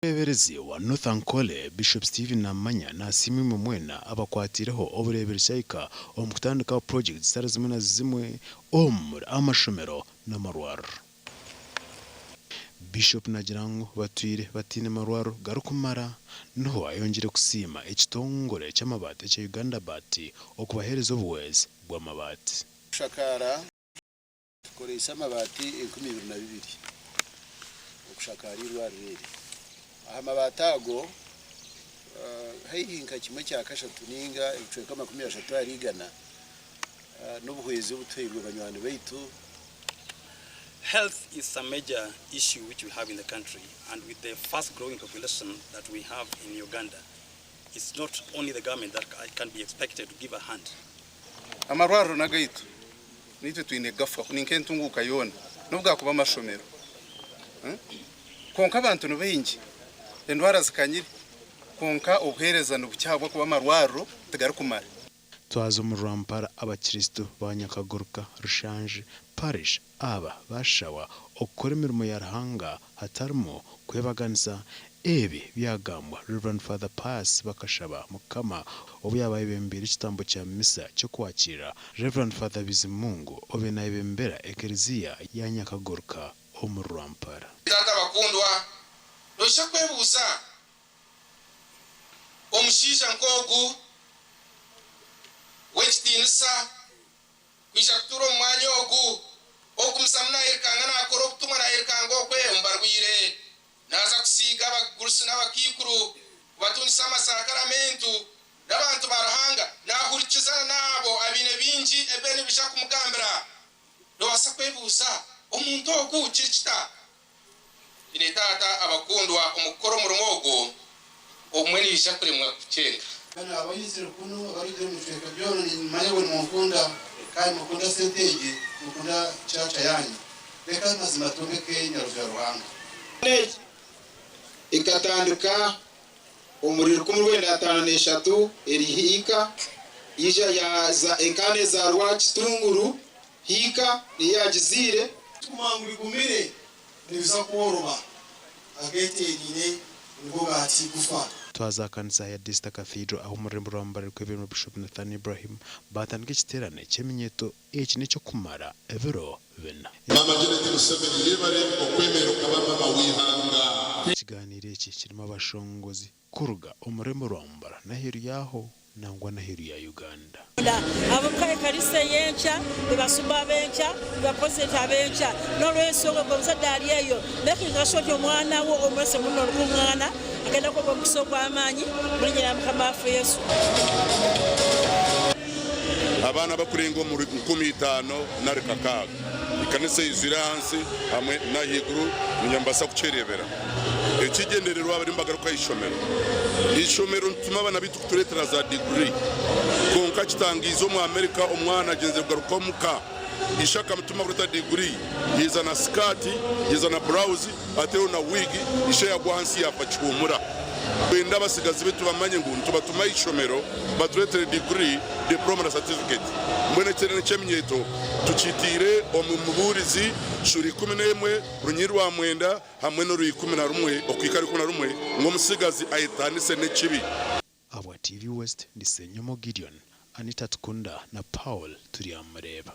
Omureeberezi wa North Ankole, Bishop Stephen Namanya nasiima imwe mwena abakwatiireho obureeberezi ahika omu kutandikaho purojekiti zitari zimwe na zimwe omuri amashomero n'amarwariro. Bishop nagira ngu batwire bataine marwariro garikumara, niho ayongyire kusiima ekitongore ky'amabaati ekya Uganda Baati okubaheereza obuhwezi bw'amabaati. Kushakaara Tukoreise amabaati 2002 okushakaara eirwariro eri. Aha mabaati ago, haihi nka kimwe kya kashatu ninga ebicweka 30 ahari igana n'obuhwezi obutuhairwe banywani baitu. Health is a major issue which we have in the country and with the fast growing population that we have in Uganda, it's not only the government that can be expected to give a hand. Amarwariro n'agaitu, naitwe twine kugafaho ni nk'entunguuka yoona n'obu gaakuba amashomero. Kwonka abantu ni baingi, endwara zikanyire kwonka obuheereza nibukye ahabw'okuba amarwariro tigarikumara. Twaza omu Rwampara Abakiristo ba Nyakaguruka Rushanju Parish aba bashawa okukora emirimo ya Ruhanga hatarimu kwebaganisa. Ebi byagambwa Rev Father Pius Bakashaba Mukama obu yaaba ayebembeire ekitambo kya Misa ky'okwakiira Rev Father Bizimungu obe nayebembera Ekereziya ya Nyakaguruka omuri Rwampara. Taata bakundwa, noija kwebuuza, Omushaija nk'ogu w'ekitiinisa kwija kutuura omu mwanya ogu, okugumizamu naayirukanga naakora obutumwa, naayirukanga okwe omu barwaire, naaza kusiiga abagurusi n'abakaikuru, kubatungisa amasakaramentu, n'abantu ba Ruhanga, naahurikiza n'abo abaine bingi ebi nibaija kumugambira? Noobaasa kwebuuza, Omuntu ogu kiri kita? Beene Taata abakundwa, omu kukora omurimo ogwo, obumwe nibiija kuremwa kukyenga. Banu abaizire kunu abarugire omu bicweka byona nimumanya ngu nimunkunda kandi nimukunda sente egi, nimukunda church yanyu. Reka mazima twombeke Nyaruju ya Ruhanga. Egi ekatandika omuri 1953 eri Hiika, yaija yaaza ekaba nezaarwa Kitunguru, Hiika niyo yaagizaire. Kuguma ngu bigumire nibiza kworoba, ageeteeraine nigo gaatigufa. Twaza aha kanisa ya Desta Cathedral ahu omururembo rwa Mbare rwebembirwe Bishop Nathan Ibrahim baatandika ekiteerane ky'eminyeeto eki n'eky'okumara ebiro bina. Maama Janet Museveni yebare okwemera okaba maama w'eihanga. Ekigaaniiro eki kirimu abashongozi kuruga omu rurembo rwa Mbara n'aheeru yaaho nangwa n'aheeru ya Uganda. Ahabw'okuba ekanisa ey'enkya, bebasumba ab'enkya, bebapurezidenti ab'enkya. N'olwensonga gwe muzadde ali eyo, makinga sure nti omwana wo omurese muno orukung'ana, agenda kuba omukisa ogw'amaanyi mu linnya lya Mukama waffe Yesu. Abaana abakurenga omuri 5000 nari 6000. Ekanisa eijwire ahansi hamwe n'ahaiguru niinywe nimubaasa kukyereebera. Ekigyendererwa bariyo nibagaruka aha ishomero. Eishomero nitutuma abaana baitu kutureetera za diguri kwonka kitangiize omu Amerika omwana agyenzire kugaruka omuka ishe akamutuma kureeta diguri yaija na sikaati yaija na burawuzi ataireho na wiigi ishe yagwa ahansi yaafa kihuumura. Twenda abatsigazi baitu bamanye ngu nitubatuma aha ishomero batureetere diguri, diploma na satifiketi. Mbwenu ekiteerane ky'eminyeeto tukitaire omu Mubuurizi shuura 11 runyiriri rwa mwenda hamwe n'orwa 11 okuhika ahari 11 ngu omutsigazi ayetaanise n'ekibi. Ahabwa TV West, ndi Ssenyomo Gideon, Anita Atukunda na Paul Turyamureeba.